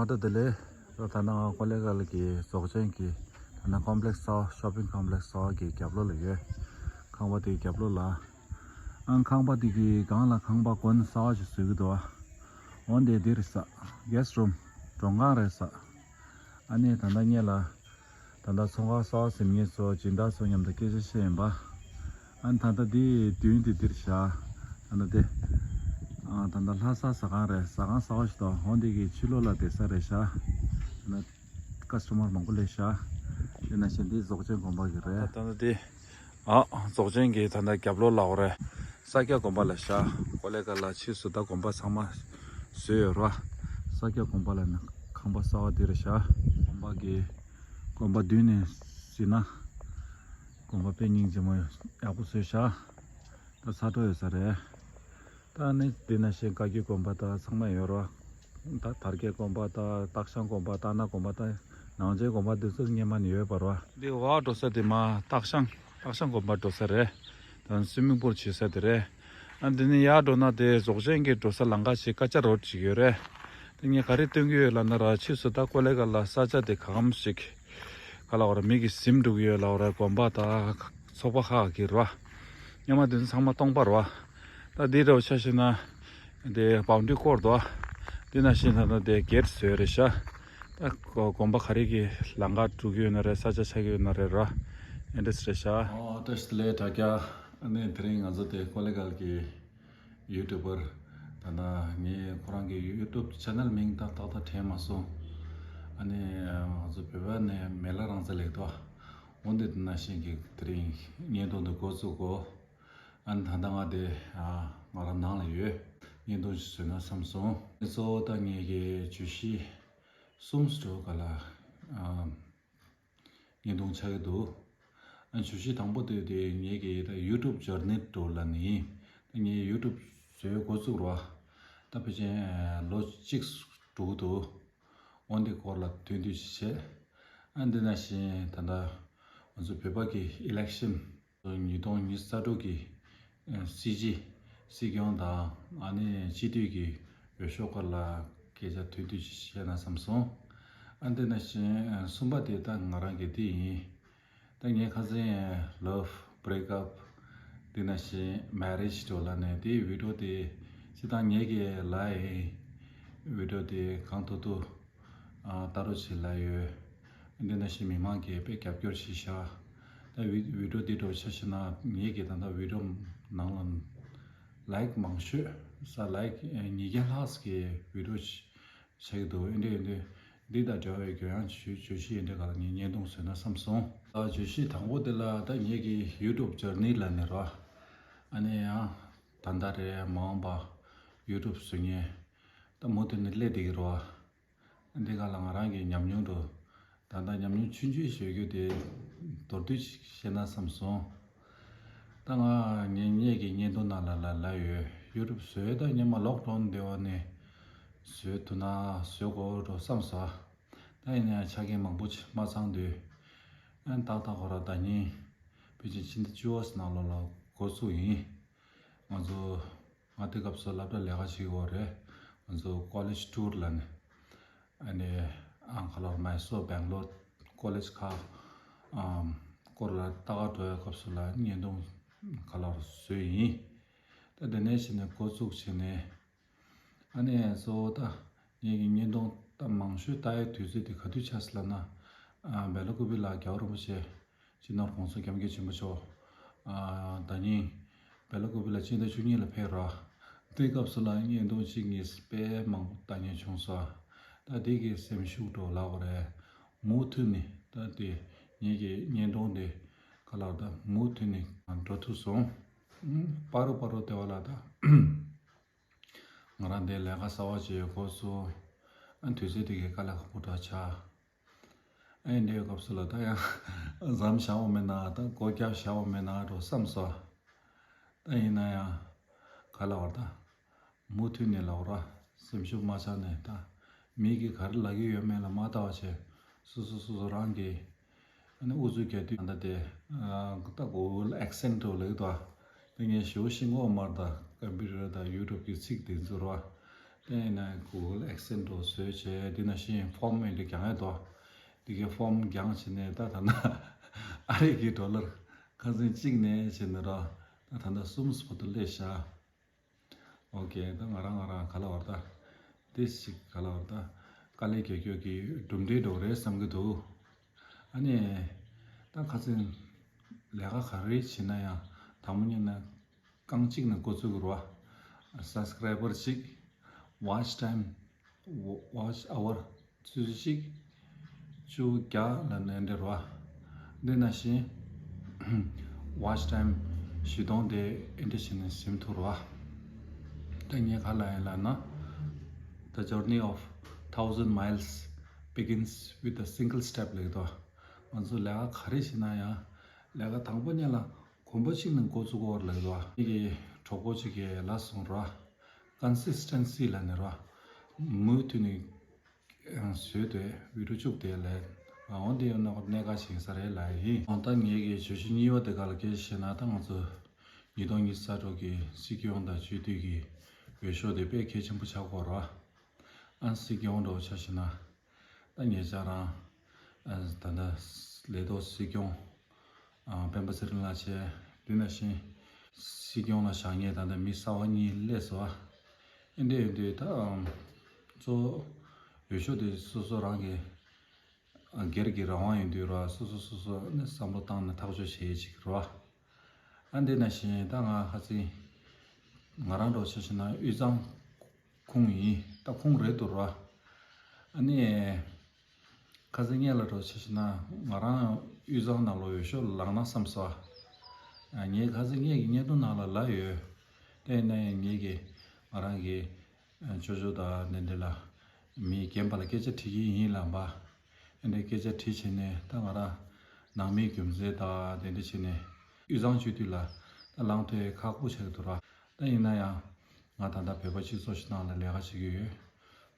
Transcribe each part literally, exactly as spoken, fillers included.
ད་དེ་ལས་ད་ད་ནང་ཀོ་ལེ་གལ་གྱི་རྫོགས་ཆེན་གྱི་ད་ནང་ཀོམ་པི་ལེགས་གསར་པ་ཤོ་པིང་ཀོམ་པི་ལེགས་གསར་པ་གི་རྒྱབ་ལོགས་ལ་ཡོད། ཁང་པ་དེའི་རྒྱབ་ལོགས་ལ། ཨང་ཁང་པ་དེ་གི་སྒང་ལ་ཁང་པ་དགོན་གསར་པ་ཞིག་བཟོ་གི་འདུག་ཨ། འོན་ཏེ་འདིར་ས་གེ་སི་ཊི་རུམ་མགྲོན་ཁང་རེད་ས། ཨ་ནི་ད་ལྟ་ངེད་ལ་ད་ལྟ་ཚོང་ཁང་གསར་པ་ཟིན་མཁན་ཚོ་སྦྱིན་བདག་ཚོ་མཉམ་དུ་སྐད་ཆ་བཤད་ཡིན་པ། ཨ་ནི་ད་ལྟ་འདི་མདུན་དེ་འདིར་བཞག་ད་ལྟ་དེ། ཨ་ད་ལྟ་ལྷ་ས་ཟ་ཁང་རེད། ཟ་ཁང་གསར་པ་ཞིག་འདུག་འོན་ཏེ་གི་ཕྱི་ལོགས་ལ་བསྡད་ས་རེད་བཞག་ད་ལྟ་ཀ་སི་ཊ་མར་མང་པོ་སླེབས་བཞག་དེ་ནང་བཞིན་འདི་རྫོགས་ཆེན་དགོན་པ་གི་རེད། ད་ལྟ་འདི། ཨ། རྫོགས་ཆེན་གྱི་ད་ལྟ་རྒྱབ་ལོགས་ལ་འོ་རེད། ས་སྐྱ་དགོན་པ་ལ་བཞག་ཀོ་ལེ་གལ་ལ་ཕྱིས་སུ་ད་དགོན་པ་ཚང་མ་བཟོས་ཡོད་རེད། ས་སྐྱ་དགོན་པ་ལ་ནི་ཁང་པ་གསར་པ་འདི་རེད་བཞག་དགོན་པ་གི་དགོན་པ་མདུན་ནས་ཟིན་ན། དགོན་པ་དཔེ་སྙིང་རྗེ་མོ་ཡག་པོ་བཟོས་བཞག་ད་ཚ་དྲོད་ཡོད་ས་རེད། ད་ནི་འདི་ནང་བཞིན་བཀའ་བརྒྱུད་དགོན་པ་ད་ཚང་མ་ཡོད་རེད། ད་དར་རྒྱས་དགོན་པ་དང་སྟག་ཤང་དགོན་པ་སྟག་སྣ་དགོན་པ་དང་ནང་ཆེན་དགོན་པ་འདི་ཚོ་སྔོན་མ་ནས་ཡོད་པ་རེད་བ། འདི་འོག་འགྲོ་ས་དེ་མ་སྟག་ཤང་སྟག་ཤང་དགོན་པ་འགྲོ་ས་རེད། ད་སུའི་མིང་པུལ་བྱེད་ས་དེ་རེད། ཨ་འདི་ནས་ཡར་འགྲོ་ན་དེ་རྫོགས་ཆེན་གྱི་འགྲོ་ས་ལམ་ཁ་ཞིག་ཀ་ཅ་རོ་ཌི་ཅིག་ཡོད་རེད། དེ་ངས་ག་རེ་སྟོན་གྱི་ཡོད་ལབ་ན་ར་ཕྱིས་སུ་ད་ཀོ་ལེ་གལ་ལ་ས་ཆ་དེ་ག་གམ་ཞིག་ག་ལ་བ་ར་མི་གི་ཟིམ་འགྲོ་གི་ཡོད་ལབ་བ་ར་དགོན་པ་ད་ཚོགས་པ་ཁག་གི་རེད་བ། སྔོན་མ་དེ་ཚོ་ཚང་མ་སྟོང་པ་རེད་བ། ད་འདི་འདྲ་བོ་ཆ་བཞག་ན། དེ་བའུན་ཌ་རི་བསྐོར་འདུག་དེ་ནང་བཞིན་ད་ལྟ་དེ་གེ་ཊི་བཟོས་རེད་ཤག་ད་དགོན་པ་ག་རེ་གི་ལམ་ཁ་འགྲོ་གི་ཡོད་ན་རེད། ས་ཆ་ཆགས་ཀྱི་ཡོད་ན་རེད་ར། ཨེ་འདྲས་རེད་ཤག་ཨོ་བཀྲ་ཤིས་བདེ་ལེགས་དྲ་རྒྱ། ཨ་ནི་དེ་རིང་ང་ཚོ་དེ་ཀོ་ལེ་གལ་གྱི་ཡུ་ཊུབ་པར་ད་ལྟ་ངས་ཁོ་རང་གི་ཡུ་ཊུབ་ཆེ་ནལ་མིང་ད་ཏག་ཏག་དྲན་མ་སོང་། ཨ་ནི་ང་ཚོ་བོད་པ་ནས་མེ་ལ་རང་བཙན་ལེགས་དོ། འོན་ཏེ་དེ་ནང་བཞིན་གྱི་དེ་རིང་བརྙན་ཐུང་འདི་འགོ་བཙུགས་གོ་ཨ་ནི་ད་ལྟ་ང་དེ་ཨ་ང་རང་ནང་ལ་ཡོད། བརྙན་ཐུང་ཞིག་བཟོས་ན་བསམ་སོང་། གཙོ་བོ་ད་ངེད་ཀྱི་བརྗོད་གཞི་གསུམ་སུ་ག་ལ་ཨ་བརྙན་ཐུང་ཆགས་ཀྱི་འདུག་ཨ་བརྗོད་གཞི་དང་པོ་དེ་དེ་ངེད་ཀྱི་ད་ཡུ་ཊུབ་ཇར་ནི་འགྲོ་ལ་ནི་ད་ངས་ཡུ་ཊུབ་བཟོས་འགོ་བཙུགས་རོགས། ད་ཕལ་ཆེར་ལོ་གཅིག་འགྲོ་གི་འདུག་འོན་ཏེ་སྐོར་ལ་དོན་བསྡུས་ཤིག་བྱས། ཨ་འདི་ནང་བཞིན་ད་ལྟ་ང་ཚོ་བོད་པ་གི་ཨི་ལེག་ཤན་ཉིས་སྟོང་ཉི་ཤུ་རྩ་དྲུག་གི་སྲིད་སྤྱི་སྲིད་སྐྱོང་དང་ཨ་ནི་སྤྱི་འཐུས་ཀྱི་འོས་ཤོག་སྐོར་ལ་སྐད་ཆ་དོན་བསྡུས་ཤིག་བཤད་ན་བསམ་སོང་། ཨ་འདི་ནང་བཞིན་གསུམ་པ་དེ་ད་ང་རང་གི་དེ་ཡིན། ད་ངས་ཁ་སང་ལབ་བྷི་རེག་ཨབ་འདི་ནང་བཞིན་མེ་རེཇ་འགྲོ་ལ་ནས་དེའི་བི་ཌི་ཡོ་དེ་སྤྱི་བཏང་ངེད་ཀྱི་ལ་ཡི་བི་ཌི་ཡོ་དེ་གང་ཐུབ་ཐུབ་ཨ་ལྟ་རོགས་བྱེད་ལ་ཡོད། འདི་ནང་བཞིན་མི་མང་གིས་དཔེ་རྒྱབ་སྐྱོར་བྱེད་ཤག་ད་བི་བི་ཌི་ཡོ་འདི་འགྲོ་ཆ་བཞག་ན་ངེད་ཀྱི་ད་ལྟ་བི་ཌི་ཡོ་ནང་ལ་ལའིག་མང་ཤོས་ས་ལའིག་ཉིས་བརྒྱ་ལྷག་གི་བི་ཌི་ཡོ་བྱེད་ཀྱི་འདུག་ཨེ་འདྲས་ཨེ་འདྲས་འདི་དང་འབྲེལ་བའི་གྱོད་དབྱངས་བརྗོད་བརྗོད་གཞི་ཨེ་འདྲས་ག་ལ་ངས་བརྙན་ཐུང་བཟོས་ན་བསམ་སོང་། ད་བརྗོད་གཞི་དང་པོ་དེ་ལ་ད་ངེད་ཀྱི་ཡུ་ཊུབ་ཇར་ནི་ལ་ནི་རོ། ཨ་ནི་ཡང་ད་ལྟ་རེད་མ་འོངས་པ་ཡུ་ཊུབ་བཟོ་མཁན་ད་མུ་མཐུད་ནས་སླེབས་བསྡད་ཀྱི་རོ། འདི་ག་ལ་ང་རང་གི་ཉམས་མྱོང་དུ་ད་ལྟ་ཉམས་མྱོང་ཆུང་ཆུང་ཞིག་ཡོད་རྒྱུ་དེ་མདོར་བསྡུས་ཤིག་བཤད་ན་བསམ་སོང་། ད་ང་ངེད་ངེད་ཀྱི་བརྙན་ཐུང་ནང་ལ་ལ་ལ་ཡོད་ཡུ་ཊུབ་བཟོས་ད་སྔོན་མ་ལོག་ཌའུན་དེ་བ་ནས་བཟོས་ཐུབ་ན་བཟོས་དགོས་འགྲོ་བསམ་སོང་། ད་ཡིན་ན་ཡང་ཆ་རྐྱེན་མང་པོ་ཅིག་མ་ཚང་དུས་ཨ་ཏག་ཏག་ཁོ་ར་ད་ཉིན་ཕལ་ཆེར་ཕྱི་ཟླ་བཅུ་པ་ནང་ལོགས་ལ་འགོ་བཙུགས་ཡིན། ང་ཚོ་ང་དེ་སྐབས་སུ་སློབ་གྲྭ་ལས་ཀ་བྱེད་ཀྱི་ཡོད་རེད། ང་ཚོ་ཀོ་ལེཇ་ཊུར་ལ་ནི་ཨ་ནི་ཨང་ཁ་ལོར་མའི་སོར་སྦེང་ལོར་ཀོ་ལེཇ་ཁག་ཨམ་སྐོར་ལ་ལྟ་ག་འགྲོ་བའི་སྐབས་སུ་ལ་བརྙན་ཐུང་ཁ་ལོར་བཟོས་ཡིན། ད་དེ་ནས་བྱས་ནས་འགོ་བཙུགས་བྱས་ནས་ཨ་ནི་གཙོ་བོ་ད་ངེད་ཀྱི་བརྙན་ཐུང་ད་མང་ཤོས་ལྟ་ཡའི་དུས་ཚོད་དེ་ག་དུས་ཆགས་སོང་ལབ་ན་ཨ་སྦེ་ལ་ཀུ་པི་ལ་རྒྱལ་བ་རིན་པོ་ཆེ་སྤྱི་ནོར་༸གོང་ས་༸སྐྱབས་མགོན་ཆེན་པོ་མཆོག་ཨ་ད་ཉིན་སྦེ་ལ་ཀུ་པི་ལ་སྤྱི་ཟླ་བཅུ་གཉིས་ལ་ཕེབས་རོགས། དེའི་སྐབས་སུ་ལ་བརྙན་ཐུང་གཅིག་གཉིས་དཔེ་མང་པོ་ལྟ་མཁན་བྱུང་སོང་། ད་དེ་གི་སེམས་ཤུགས་འགྲོ་ལབ་དགོས་རེད། མུ་མཐུད་ནས་ད་དེ་ངེད་ཀྱི་བརྙན་ཐུང་དེ་ག་ལ་ད་མུ་མཐུད་ནས་འགྲོ་ཐུབ་སོང་། ཨུམ། པ་རུ་པ་རུ་དེ་བ་ལ་ད་ང་རང་དེ་ལས་ཀ་གསར་པ་ཅིག་འགོ་བཙུགས། ཨ་དུས་ཚོད་དེ་གའི་དཀའ་ལས་ཁག་པོ་འདྲ་ཆགས། ཨེ་འདྲའི་སྐབས་སུ་ལ་ད་ཡང་མཚམས་བཞག་པ་མེད་ན་ད་སྒོ་རྒྱབ་བཞག་པ་མེད་ན་འགྲོ་བསམ་སོང་། ད་ཡིན་ན་ཡང་ག་ལ་བར་ད་མུ་མཐུད་ནས་ལབ་ར་སེམས་ཤུགས་མ་ཆག་ནས་ད་མི་གིས་ག་རེ་ལབ་ཀྱི་ཡོད་མེད་ལ་མ་ལྟ་བ་བྱས་སོ་སོ་སོ་སོ་རང་གི་ཨ་ནི་ཨུ་ཚུགས་རྒྱག་དུས་ད་དེ་ད་གོ་ཨེག་སེན་ཊི་ལབ་ཀྱི་འདུག་ད་ངས་ཞེ་པོ་ཤེས་ཀྱི་ཡོད་མ་རེད། ད་ཀམ་པུ་ཊར་དང་ཡུ་ཊུབ་ཀྱི་ཚིག་དེ་ཚོ་ར་ དེ་ཡིན་ན་Google Accent འགྲོ་བཟོས་བྱས། དེ་ནང་བཞིན་ཕོམ་ཡིན་དུས་རྒྱག་ཡ་འདུག་དེ་གའི་ཕོམ་རྒྱག་བྱས་ནས། ད་ད་ན་ཨ་རི་གི་ཌོ་ལར་ཁ་སང་གཅིག་ནས་བྱས་ནས་ར། ད་ད་ལྟ་གསུམ་བར་དུ་སླེབས་ཤག་ཨོ་ཀེ། ད་ང་རང་ང་རང་ག་ལ་བར་ད། དེ་ཞིག་ག་ལ་བར་ད། དཀའ་ལས་རྒྱག་རྒྱུ་གི་གྲུབ་འབྲས་འགྲོ་རེད་བསམ་གྱི་འདུག་ཨ་ནི། ད་ཁ་སང་ལས་ཀ་ག་རེ་བྱེད་ན་ཡང་དང་པོ་ཉིད་ནས་རྐང་གཅིག་ནས་འགོ་བཙུགས་དགོས་རེད་བ། སབ་སི་ཀ་རའི་བར་གཅིག་ཝ་ཆི་ཊའིམ། ཝ་ཆི་ཨ་ཝར་ཆུ་ཚོད་གཅིག་བཅུ་བརྒྱ་ལ་ནས་འདྲ་རེད་བ། འདི་ནང་བཞིན་ཝ་ཆི་ཊའིམ་བཞི་སྟོང་དེ་འདྲ་བྱས་ནས་ཟིན་ཐུབ་རེད་བ། ད་ངས་ག་ལབ་ཡིན་ལབ་ན། The journey of thousand miles begins with a single step ལབ་ཀྱི་འདུག་ང་ཚོ་ལས་ཀ་ག་རེ་བྱེད་ན་ཡང་། ལས་ཀ་དང་པོ་ཉིད་ལ་གོམ་པ་གཅིག་ནས་འགོ་བཙུགས་དགོས་རེད་ལབ་ཀྱི་འདུག་ངེད་ཀྱི་གྲོགས་པོ་གཅིག་གིས་ལབ་སོང་ར། ཀོན་སིས་ཊེན་སི་ལབ་ནས་ར། མུ་མཐུད་ནས་བཟོས་ཏེ་བི་ཌིའོ་བཅུག་དེ་ལས། འོ་འདི་ཡོད་ན་གནད་འགག་ཆེ་ས་རེད་ལབ་ཡིན། འོ་ད་ངེད་ཀྱི་བརྗོད་གཞི་གཉིས་པ་དེ་ག་ལ་སྐད་ཆ་བཤད་ན། ད་ང་ཚོ་ཉིས་སྟོང་ཉི་ཤུ་རྩ་དྲུག་གི་སྲིད་སྐྱོང་དང་སྤྱི་འཐུས་ཀྱི་འོས་ཤོག་དེ་དཔེ་གལ་ཆེན་པོ་ཆགས་ཀྱི་ཡོད་རེད་བ། ཨ་སྲིད་སྐྱོང་འདྲ་བོ་ཆ་བཞག་ན། ད་ཉེ་ཆར་རང་ཨ་ད་ལྟ་ལས་ཐོག་སྲིད་སྐྱོང་ཨ་སྤེན་པ་ཚེ་རིང་ལགས་བྱས། དེ་ནང་བཞིན་སྲིད་སྐྱོང་ལ་བཞེངས་མཁན་ད་ལྟ་མི་གསར་པ་གཉིས་སླེབས་སོང་བ། ཨེ་འདྲ་ཡིན་དུས་ད་གཙོ་བོ་འོས་ཤོག་དེ་སོ་སོ་རང་གི་སྒེར་གྱི་རང་དབང་ཡིན་དུས་ར། སོ་སོ་སོ་སོ་ནས་བསམ་བློ་བཏང་ནས་ཐག་གཅོད་བྱེད་ཡས་ཅིག་རེད་བ། ཨ་འདི་ནང་བཞིན་ད་ང་ཁ་སང་ང་རང་འདྲ་བོ་ཆ་བཞག་ན་དབུས་གཙང་ཁུངས་ཡིན། ད་ཁུངས་རེད་འདུག་ར། ཨ་ནི་ཁ་སང་ངེད་ལ་འདྲ་བོ་ཆ་བཞག་ན་ང་རང་དབུས་གཙང་ནང་ལ་འོས་ཤོག་ལངས་ན་བསམ་སོང་། ཨ་ངས་ཁ་སང་ངེད་ཀྱི་བརྙན་ཐུང་ནང་ལ་ལབ་ཡོད། དེ་ཡིན་ན་ཡང་ངེད་ཀྱི་ང་རང་གི་ཅོ་ཅོ་དང་དེ་འདྲ་ལ་མི་རྒན་པ་ལ་སྐད་ཆ་དྲི་གི་ཡིན་ལབ་པ། ཨེ་འདྲ་སྐད་ཆ་དྲིས་བྱས་ནས་ད་ང་རང་ནང་མིའི་རྒྱུ་མཚན་དང་དེ་འདྲ་བྱས་ནས་དབུས་གཙང་སྤྱི་འཐུས་ལ་ད་ལངས་ཐུབ་ཡས་ཁག་པོ་ཆགས་ཀྱི་འདུག་ར། ད་ཡིན་ན་ཡང་ང་ད་ལྟ་བོད་པ་སྤྱི་ཚོགས་ཤིག་ནང་ལ་ལས་ཀ་བྱེད་ཀྱི་ཡོད།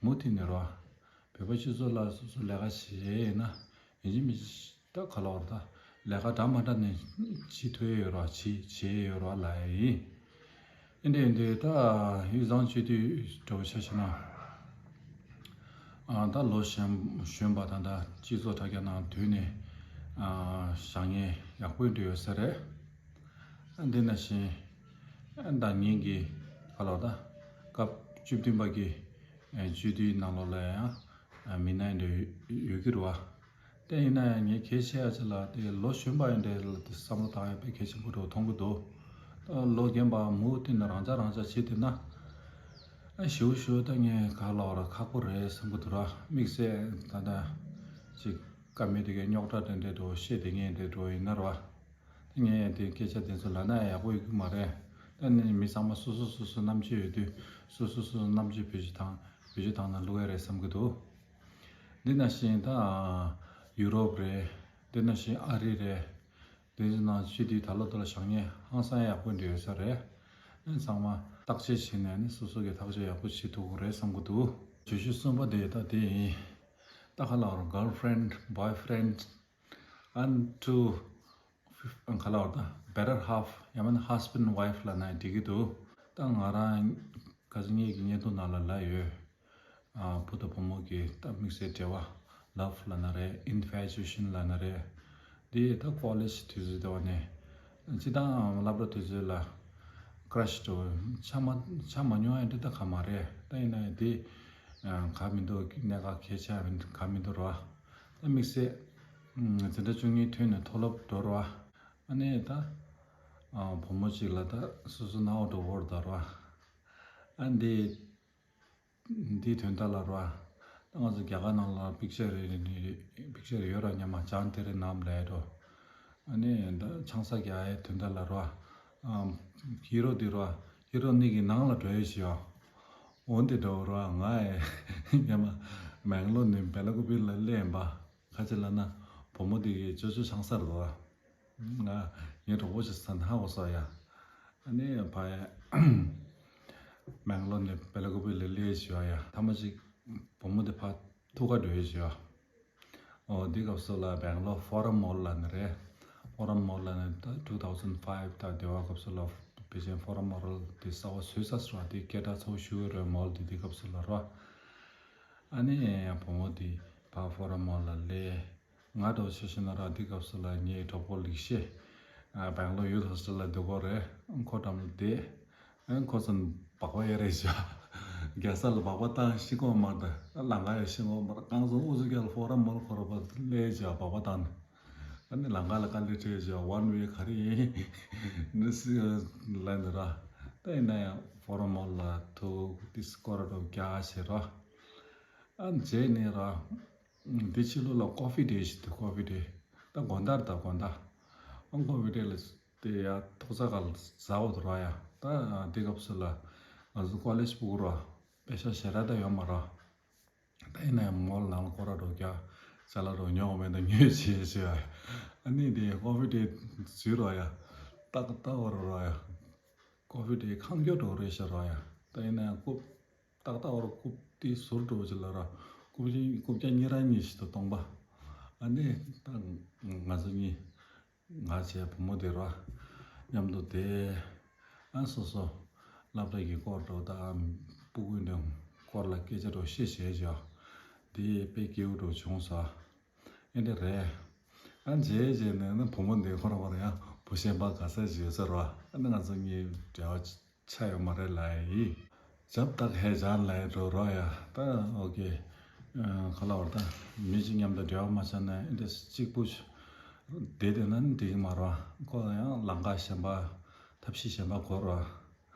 མུ་མཐུད་ནས་ར། བོད་པ་སྤྱི་ཚོགས་ལ་སོ་སོ་ལས་ཀ་བྱེད་ཡས་ཡིན་ན་ཡིན་གཅིག་མིན་གཅིག་ད་ག་ལ་བར་ད་ལས་ཀ་འདྲ་མ་འདྲ་ནས་བྱེད་ཐུབ་ཡས་ཡོད་ར། བྱེད་བྱེད་ཡས་ཡོད་ར་ལབ་ཡ་ཡིན། ཨེ་འདྲ་ཡིན་དུས་ད་དབུས་གཙང་སྤྱི་འཐུས་འདྲ་བོ་ཆ་བཞག་ན། ཨ་ད་ལོ་གཞོན་གཞོན་པ་ད་ལྟ་སྤྱི་ཚོགས་དྲ་རྒྱ་ནང་བསྡུས་ནས་ཨ་བཞེངས་མཁན་ཡག་པོ་འདྲ་ཡོད་ས་རེད། ཨ་འདི་ནང་བཞིན་ཨ་ད་ངེད་ཀྱི་ག་ལ་ད་སྐབས་བཅུ་བདུན་པ་གི་ཨ་སྤྱི་འཐུས་ནང་ལོགས་ལ་ཡང་ཨ་མི་སྣ་འདྲ་ཡོད་ཀྱི་རེད་བ། དེ་ཡིན་ན་ཡང་ངས་གལ་ཆེ་ཡ་ཅིག་ལ་དེ་ལོ་གཞོན་པ་ཡིན་འདྲ་ལ་དེ་བསམ་བློ་བཏང་ཡ་དཔེ་གལ་ཆེན་པོ་འདྲ་བོ་མཐོང་གི་འདུག་ད་ལོ་རྒན་པ་མུ་མཐུད་ནས་རང་ཅག་རང་ཅག་བྱེད་བསྡད་ན། ཨ་ཞེའུ་ཞེའུ་ད་ངས་ག་ལབ་ར་ཁག་པོ་རེད་བསམ་གི་འདུག་ར། དམིགས་བསལ་ད་ལྟ་ཅིག་བཀའ་མོལ་དེ་གའི་རྙོག་དྲ་དེ་འདྲ་འདྲ་བོ་བཤད་བསྡད་མཁན་དེ་འདྲ་བོ་ཡིན་ན་ར། ད་ངས་དེ་སྐད་ཆ་དེ་ཚོ་ལབ་ན་ཡག་པོ་ཡོད་ཀྱི་མ་རེད། ད་ནི་མི་ཚང་མ་སོ་སོ་སོ་སོ་རྣམ་དཔྱོད་ཡོད་དུས་སོ་སོ་སོ་སོ་རྣམ་དཔྱོད་བེད་སྤྱོད་བཏང་བེད་སྤྱོད་བཏང་ན་བསླུ་ཡ་རེད་བསམ་གི་འདུག་འདི་ནང་བཞིན་ད་ཡུ་རོབ་རེད། འདི་ནང་བཞིན་ཨ་རི་རེད། འདི་ནང་སྤྱི་འཐུས་ད་ལོ་ད་ལོ་བཞེངས་མཁན་ཧང་སང་ཡག་པོ་འདྲ་ཡོད་ས་རེད། ཨ་ཚང་མ་བརྟག་དཔྱད་བྱས་ནས་ནི་སོ་སོ་གི་ཐག་གཅོད་ཡག་པོ་བྱེད་ཐུབ་ཀྱི་རེད་བསམ་གྱི་འདུག་བརྗོད་གཞི་གསུམ་པ་དེ་ད་དེ་ཡིན། ད་ག་ལབ་ར། girlfriend, boyfriend and to ག་ལབ་ར། ད་better half ཡང་མིན་husband wife ལབ་ན་འགྲིག་གི་འདུག་ད་ང་རང་ཁ་སང་ངེད་ཀྱི་བརྙན་ཐུང་ནང་ལ་ལབ་ཡོད། ཨ་བུ་དང་བུ་མོ་གི་ད་དམིགས་བསལ་འབྲེལ་བ། love ལབ་ན་རེད། infatuation ལབ་ན་རེད། འདི་ད་ཀོ་ལེཇ་དུས་ཚོད་དེ་བ་ནས་སྤྱིར་བཏང་སློབ་གྲྭ་དུས་ཚོད་ལ་ཀྲ་ཤི་འདྲ་བོ་ཆགས་མ་ཆགས་མ་མྱོང་ཡ་འདི་ད་ག་མ་རེད། ད་ཡིན་ན་ཡང་འདི་ག་མི་འདུག་གནད་འགག་གལ་ཆེ་ཡ་ག་མི་འདུག་ར། ད་དམིགས་བསལ་འཛིན་གྲྭ་བཅུ་གཉིས་ཐོན་ནས་མཐོ་སློབ་འགྲོ་ར། ཨ་ནི་ད་བུ་མོ་གཅིག་ལ་ད་སོ་སོ་སྣང་བ་འགྲོ་བོར་ད་ར། ཨ་འདི་འདིའི་དོན་དག་ལ་ར། ད་ང་ཚོ་རྒྱ་གར་ནང་ལ་པིག་ཅར་རེ་རེ་པིག་ཅར་ཡོད་ར། སྔོན་མ་ཇཱན་ཏེ་རེ་ནམ་ལབ་ཡ་འགྲོ། ཨ་ནི་ད་ཆང་ས་རྒྱག་ཡའི་དོན་དག་ལ་ར། ཨམ་ཧི་རོ་འདི་ར། ཧི་རོ་ནི་གི་ནང་ལ་འགྲོ་ཡ་ཞིག་ཡོད། འོ་འདི་འདྲ་བོ་ར། ང་ཨེ་སྔོན་མ་མེང་ལོར་ནས་བེ་ལ་ཀུ་པི་ལ་སླེབས་པ། ཁ་ཅིག་ལབ་ན་བུ་མོ་འདི་གི་ཅོ་ཅོ་ཆང་ས་རེད་དོ། ང་ངའི་གྲོགས་པོ་ཞིག་ས་ན་ཧ་གོ་སོང་ཡ། ཨ་ནི་ཕ་ཡ་མེང་ལོར་ནས་བེ་ལ་ཀུ་པི་ལ་སླེབས་ཞུ་བ་ཡ། ཐ་མ་ཅིག་བུ་མོ་དེ་ཕ་ཐུག་ག་འགྲོ་ཡ་ཞུ་བ། ཨོ་འདི་སྐབས་སུ་ལ་བེང་ལོར་ཕོ་རམ་མོལ་ལབ་ནི་རེད། ཕོ་རམ་མོལ་ལབ་ནི་ད་two thousand five ད་དེ་བ་སྐབས་སུ་ལ་ པེ་ཅིན་ཕོ་རམ་མོལ་དེ་གསར་པ་བཟོས་ཚར་སོང་བ། དེ་སྐད་གྲགས་ཚ་པོ་ཞེ་པོ་རེད། མོལ་དེ་དེ་སྐབས་སུ་ལ་རོ། ཨ་ནི་བུ་མོ་དེ་ཕར་ཕོ་རམ་མོལ་ལ་སླེབས། ང་འདྲ་བོ་ཆ་བཞག་ན་ར་དེ་སྐབས་སུ་ལ་ངའི་གྲོགས་པོ་ལེགས་བཤད། ཨ། སྦེང་ལོར་ཡུཐ་ཧོ་སི་ཊལ་ལ་སྡོད་ཀྱི་ཡོད་རེད། ཁོ་འགྲམ་ལ་བསྡད། ཨ། ཁོ་ཚོ་སྦག་སྦག་གཡར་རེད་བཞག་རྒྱལ་ས་ལ་སྦག་སྦག་བཏང་ཤེས་ཀྱི་མ་རེད། ལམ་ཁ་ཡང་ཤེས་ཀྱི་མ་རེད། རྐང་བཙུགས་ཨུ་ཚུགས་རྒྱག་ལ་ཕོ་རམ་མོལ་ཁོ་ར་ཕར་སླེབས་བཞག་སྦག་སྦག་བཏང་ནས། ཨ་ནི་ལམ་ཁ་ལ་དཀའ་ལས་འཕྲད་བཞག་ཝན་ཝེ་ག་རེ་ཡིན་ནི་སི་ལབ་ནས་ར། ད་ཡིན་ན་ཡང་ཕོ་རམ་མོལ་ལ་ཐུག་དེ་སྐོར་ར་རྒྱག་བྱས་ར། ཨ་ནི་རྗེས་ནས་ར། འདི་ཕྱི་ལོགས་ལ་ཀོ་ཕི་ཌེ་ཞིག་འདུག་ཀོ་ཕི་ཌེ། ད་དགོང་དག་རེད། ད་དགོང་དག་ཨང་ཀོ་ཕི་ཌེ་ལ་དེ་ཡ་ཐོག་ས་ག་ལ་ཟ་འོ་དུ་ར་ཡ། ད་དེ་སྐབས་སུ་ལ་ང་ཚོ་ཀོ་ལེཇ་ཕྲུ་གུ་ར་པེ་ཤག་ཞེ་དྲག་ད་ཡོད་མ་ར། ད་ཡིན་ན་ཡང་མོལ་ནང་ལ་སྐོར་ར་འགྲོ་རྒྱག་ཅ་ལག་རོ་ཉོ་མེད་ད་ཉོས་བྱས་བྱས། ཨ་ནི་དེ་ཀོ་ཕི་ཌེ་ཟུར་ར་ཡ། ཏག་ཏག་བར་ར་ཡ། ཀོ་ཕི་ཌེ་ཁང་སྐྱོ་འགྲོ་རེད་ཤག་ར་ཡ། ད་ཡིན་ན་ཡང་རྐུབ་ཏག་ཏག་བར་རྐུབ་དེ་ཟུར་འགྲོ་ཅི་ལ་ར། རྐུབ་ཀྱི་རྐུབ་བཀྱག་གཉིས་ར་གཉིས་ཤིག་ཏུ་སྟོང་པ། ཨ་ནི་ད་ང་ཚོ་གཉིས། ང་བྱས་བུ་མོ་དེ་ར་མཉམ་དུ་བསྡད། ཨ་སོ་སོ་སློབ་གྲྭ་གི་སྐོར་འགྲོ་ད་ཕྲུ་གུ་འདི་སྐོར་ལ་སྐད་ཆ་འགྲོ་བཤད་བྱས་བྱས། དེ་དཔེ་སྐྱིད་པོ་འགྲོ་བྱུང་ས། ཨེ་འདྲ་རེད། ཨ་རྗེས་རྗེས་ནས་ནི་བུ་མོ་འདི་ཁོ་རང་ཁོ་རང་ཡང་བུ་གཞན་པ་ག་ས་ཞིག་ཡོད་ས་རེད་བ། ཨ་ནི་ང་ཚོ་གཉིས་འབྲེལ་བ་ཆགས་ཡོད་མ་རེད་ལབ་ཡིན། जब तक है जान ལབ་ཡ་འགྲོ་རོགས་ཡ། ད་ཨོ་ཀེ། ཨ་ག་ལབ་དགོས་རེད། ད་མི་གཅིག་མཉམ་དུ་འབྲེལ་བ་མ་ཆགས་ན་ཨེ་འདྲ་གཅིག་པུ་བསྡད་བསྡད་ན་འགྲིག་གི་མ་རེད་བ། ཁོ་ཡང་ལམ་ཁ་གཞན་པ་ཐབས་ཤེས་གཞན་པ་འགོར་བ།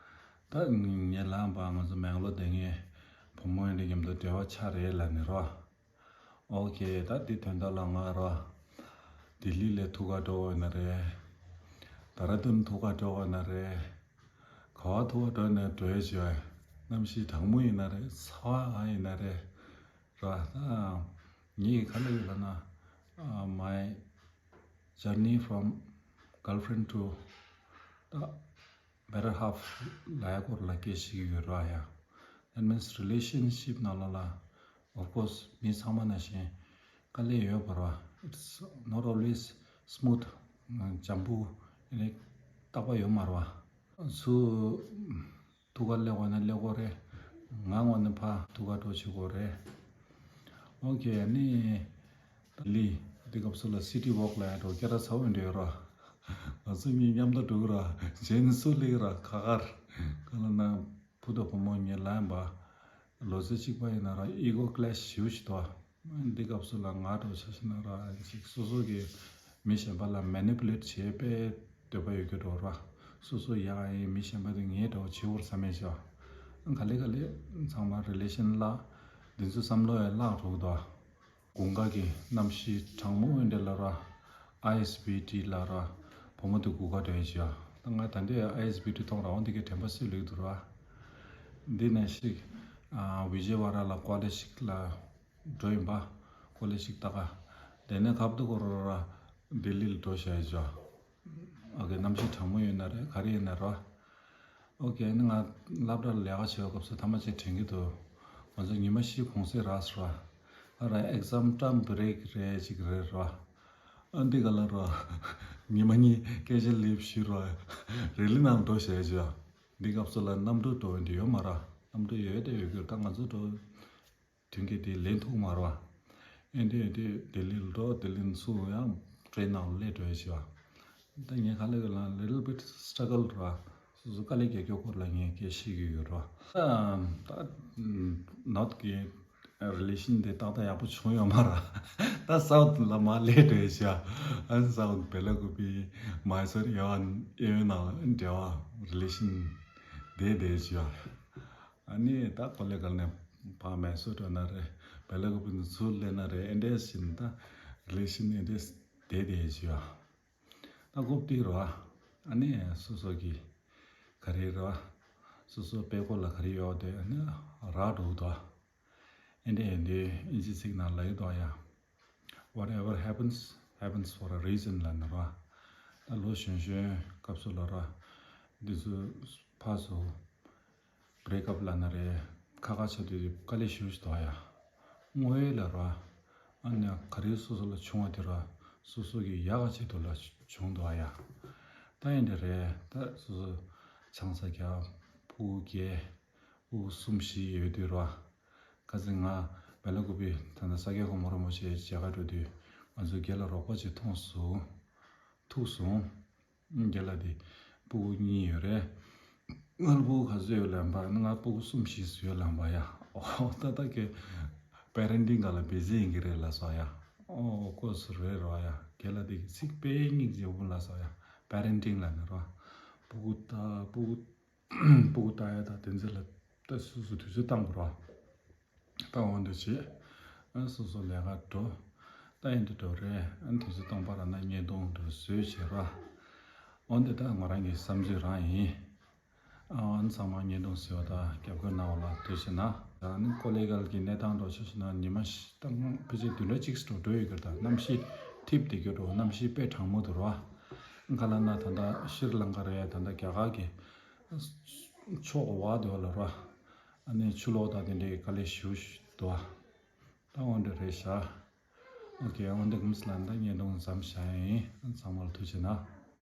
ད་ངས་ལབ་པ་ང་ཚོ་མེང་ལོར་བསྡད་མཁན་བུ་མོ་ཨེ་འདྲ་མཉམ་དུ་འབྲེལ་བ་ཆགས་རེད་ལབ་ནས་རོ། ཨོ་ཀེ། ད་འདི་དོན་དག་ལ་ང་རོ། ལྡི་ལི་ལ་ཐུག་ག་འགྲོ་འོས་ན་རེད། ད་ར་དུན་ཐུག་ག་འགྲོ་འོས་ན་རེད། ག་བ་ཐུག་ག་འགྲོ་ན་འགྲོ་ཡ་ཞིག་ཡོད། གནམ་གཤིས་གྲང་མོ་ཡིན་ན་རེད། ཚ་བ་ཡིན་ན་རེད། ར་ད་ངའི་ག་ལ་ཡོད་ལབ་ན། My journey from girlfriend to the better half ལབ་ཡ་སྐོར་ལ་སྐད་ཆ་བཤད་ཀྱི་ཡོད་ར་ཡ། That means relationship ནང་ལོགས་ལ། Of course མི་ཚང་མ་ནང་བཞིན་དཀའ་ལས་ཡོད་པ་རེད་བ། It's not always smooth. འཇམ་པོ་ཨེ་ནི་རྟག་པ་ཡོད་མ་རེད་བ། སུ་ཐུག་ག་སླེབས་དགོས་ན་སླེབས་དགོས་རེད། ང་དངོས་གནས་ཕར་ཐུག་ག་འགྲོ་བྱེད་དགོས་རེད། ཨོ་ཀེ། ཨ་ནི་ལི་འདི་སྐབས་སུ་ལ་སི་ཊི་ཝོག་ལ་ཡ་འགྲོ་སྐད་གྲགས་ཚ་བོ་འདྲ་ཡོད་ར། ང་ཚོ་གཉིས་མཉམ་དུ་འགྲོ་གི་ར། གཞན་སུ་སླེབས་གི་ར་ཁ་ཁར། ག་ལ་ན། བུ་དང་བུ་མོ་ངའི་ལ་ཡིན་པ། ལོ་ཚོད་གཅིག་པ་ཡིན་ན་ར་ཨི་གོ་ཀི་ལེཤ་ཞེ་པོ་ཞིག་འདུག་འདི་སྐབས་སུ་ལ་ང་འདྲ་བོ་ཆ་བཞག་ན་ར་ཅིག་སོ་སོ་གི་མི་གཞན་པ་ལ་མེ་ནི་པུ་ལེཊ་བྱེད་པའི་འདོད་པ་ཡོད་རྒྱུ་འདྲ་བོ་ར། སོ་སོ་ཡག་ཡིན་མི་གཞན་པ་དེ་ངའི་འདྲ་བོ་བྱེད་དགོས་བསམ་མེད་ཤག་ག་ལེ་ག་ལེ་ཚང་མ་རི་ལེ་ཤན་བརླག་འདི་ཚོ་བསམ་བློ་ཡང་བརླག་འགྲོ་གི་འདུག་དགུན་ཁ་གི་གནམ་གཤིས་གྲང་མོ་འོན་ཏེ་ལ་ར། ཨའི་ཨེས་བི་ཊི་ལ་ར། བུ་མོ་དེ་སྒུག་ག་འགྲོ་ཡ་ཞིག་ཡ། ད་ང་ད་ལྟའི་ཨའི་ཨེས་བི་ཊི་མཐོང་རང་དབང་དེ་གའི་དྲན་པ་གསོས་ལེགས་འདུག་ར། འདི་ནས་ཤིག་ཨ། ཝི་ཇེ་ཝ་ར་ལ་ཀོ་ལེ་ཇ་ཞིག་ལ་འགྲོ་ཡིན་པ། ཀོ་ལེ་ཇ་ཞིག་ལྟ་ག་དེ་ནས་ཁ་བརྡ་གོ་ར་ར་ལྡི་ལི་ལ་འགྲོ་བྱ་ཡ་ཞིག་ཡ། ཨོ་ཀེ། གནམ་གཤིས་གྲང་མོ་ཡོད་ན་རེད། ག་རེ་ཡིན་ན་རོ། ཨོ་ཀེ། ཨ་ནི་ང་སློབ་གྲྭ་ལ་ལས་ཀ་བྱེད་པའི་སྐབས་སུ་ཐ་མ་ཅིག་དྲན་གྱི་འདུག་ང་ཚོ་ཉི་མ་བཞི་གུང་སེང་རག་སོང་ར། ཨ་ར་ཨེག་ཛམ་ཊརམ་བྷི་རེག་རེད་ཅིག་རེད་ར། ཨ་འདི་ག་ལ་ར། ཉི་མ་གཉིས་སྐད་ཆ་ལབ་ཞུ་ར། རི་ལི་ནང་འགྲོ་བྱས་བྱས། འདི་སྐབས་སུ་ལ་གནམ་གྲུ་འགྲོ་འདི་ཡོད་མ་ར། གནམ་གྲུ་ཡོད་དེ་ཡོད་རྒྱུ་ད་ང་ཚོ་འགྲོ། མཐུན་རྐྱེན་དེ་ལེན་ཐུབ་མ་རེད་བ། ཨེ་འདྲས་ཨེ་འདྲས་ལྡི་ལི་ལ་འགྲོ། ལྡི་ལི་ནས་ཚུར་ཡང་ཊེན་ནང་ལ་སླེབས་འགྲོ་ཡ་བྱས་བ། ད་ངས་ག་ལེ་ག་ལ་little bit struggle རེད་བ། སོ་སོ་དཀའ་ལས་རྒྱག་རྒྱུ་སྐོར་ལ་ངས་སྐད་ཆ་བཤད་ཀྱི་ཡོད་རེད་བ། ད་ད་ནོར་ཐི་གི་རི་ལེ་ཤན་དེ་ཏག་ཏག་ཡག་པོ་བྱུང་ཡོད་མ་རེད། ད་སའུ་ཐི་ལ་མར་སླེབས་འགྲོ་ཡ་བྱས་བ། ཨ་ནི་སའུ་ཐི་བེ་ལ་ཀུ་པི་མའི་སོར་ཡ་ཨེ་ཡོན་ནང་ལ་འབྲེལ་བ་རི་ལེ་ཤན་བསྡད་བསྡད་བྱས་བ། ཨ་ནི་ད་ཀོ་ལེ་གལ་ནས་ཕར་མའི་སོར་འགྲོ་ན་རེད། བེ་ལ་ཀུ་པི་ནས་ཚུར་སླེབས་ན་རེད། ཨེ་འདྲས་བྱས་ནས་ད་རི་ལེ་ཤན་ཨེ་འདྲས་བསྡད་བསྡད་བྱས་བ། ད་ཀོ་པི་རོ། ཨ་ནི་སོ་སོ་གི་ག་རེ་རོ། སོ་སོ་དཔྲལ་ཀོ་ལ་ག་རེ་ཡོད་དེ་ཨ་ནི་རག་འགྲོ་གི་འདུག་ཨེ་འདྲས་ཨེ་འདྲས་ཨིན་ཇི་ཚིག་ནང་ལ་ཡོད་དོ་ཡ། Whatever happens, happens for a reason ལབ་ནི་ར། ད་ལོ་གཞོན་གཞོན་སྐབས་སུ་ལ་ར། འདི་ཚོ་ཕར་ཚུར་break up ལབ་ན་རེད། ཁ་ཁ་བྱེད་དུས་དཀའ་ལས་ཞེ་པོ་ཞིག་འདུག་ཡ། དངོས་ཡོད་ལ་ར། ཨ་ནི་ག་རེ་སོ་སོ་ལ་བྱུང་བ་དེ་ར་སོ་སོ་གི་ཡག་ག་ཆེད་དུ་ལ་བྱུང་འདུག་ཡ། ད་ཡིན་དེ་རེད། ད་སོ་སོ་ ཆང་ས་རྒྱག་ཕྲུ་གུ་སྐྱེ། ཕྲུ་གུ་གསུམ་བཞི་ཡོད་དུས་ར། ཁ་སང་ང་སྦེལ་ཀོབ་ད་ལྟ་ས་སྐྱ་གོང་མ་རིན་པོ་ཆེའི་མཇལ་ཁ་འགྲོ་དུས་ང་ཚོ་རྒན་ལགས་རོགས་པ་ཅིག་མཐོང་སོང་། ཐུག་སོང་། རྒན་ལགས་དེ་ཕྲུ་གུ་གཉིས་ཡོད་རེད། ང་ལ་ཕྲུ་གུ་ག་ཚོད་ཡོད་ལབ་པ། ང་ཕྲུ་གུ་གསུམ་བཞི་ཙམ་ཡོད་ལབ་པ་ཡ། ཨོ་ད་ལྟ་ཁྱེད་པེ་རེན་ཊིང་སྒང་ལ་བི་ཟི་ཡིན་གྱི་རེད་ལབ་སོང་ཡ། ཨོ་ཁོ་སུ་རེད་རོ་ཡ། རྒན་ལགས་དེ་གི་ཚིག་དཔེ་སྙིང་རྗེ་པོ་ལབ་སོང་ཡ། པེ་རེན་ཊིང་ལབ་ནས་རོ། ཕྲུ་གུ་ད་ཕྲུ་གུ་ཕྲུ་གུ་ལྟ་ཡ་དང་དེ་ཚོ་ལ་ད་སོ་སོ་དུས་ཚོད་བཏང་དགོས་རོ། ད་འོ་འདི་བྱེད། ཨ་སོ་སོ་ལས་ཀ་འགྲོ། ད་ཡིན་དུ་འགྲོ་རེད། ཨ་དུས་ཚོད་སྟོང་པ་ར་ན་བརྙན་ཐུང་འགྲོ་བཟོས་བྱེད་ར། འོ་འདི་ད་ང་རང་གི་བསམ་ཚུལ་རང་ཡིན། ཨ་ཨ་ཚང་མ་བརྙན་ཐུང་གཟིགས་པ་དང་རྒྱབ་སྐྱོར་གནང་བ་ལ་ཐུགས་རྗེ་གནང་། ད་ནི་ཀོ་ལེ་གལ་གྱི་གནས་སྟངས་འགྲོ་ཆ་ཞིག་ན་ཉི་མ་ཤི་ད་ཕལ་ཆེར་བདུན་ཕྲག་གཅིག་འགྲོ་འགྲོ་ཡོད་ཀྱི་རེད། ད་གནམ་གཤིས་འཐིབས་བསྡད་ཀྱི་འགྲོ། གནམ་གཤིས་དཔེ་གྲང་མོ་འདུག་ར། ག་ལ་ན་ད་ལྟ་ཤྲི་ལང་ཀ་རེད། ད་ལྟ་རྒྱ་གར་གྱི་ཕྱོགས་བ་འདུག་ལ་ར། ཨ་ནི་ཆུ་ལོག་དང་དེ་འདྲའི་དཀའ་ལས་ཞེ་པོ་ཞིག་འདུག་ད་འོ་འདྲ་རེད་ཤག་ཨོ་ཀེ། འོ་འདི་གུམ་སི་ལ་འདི་བརྙན་ཐུང་མཚམས་བཞག་ཡིན། ཚང་མ་ལ་ཐུགས་རྗེ་གནང་།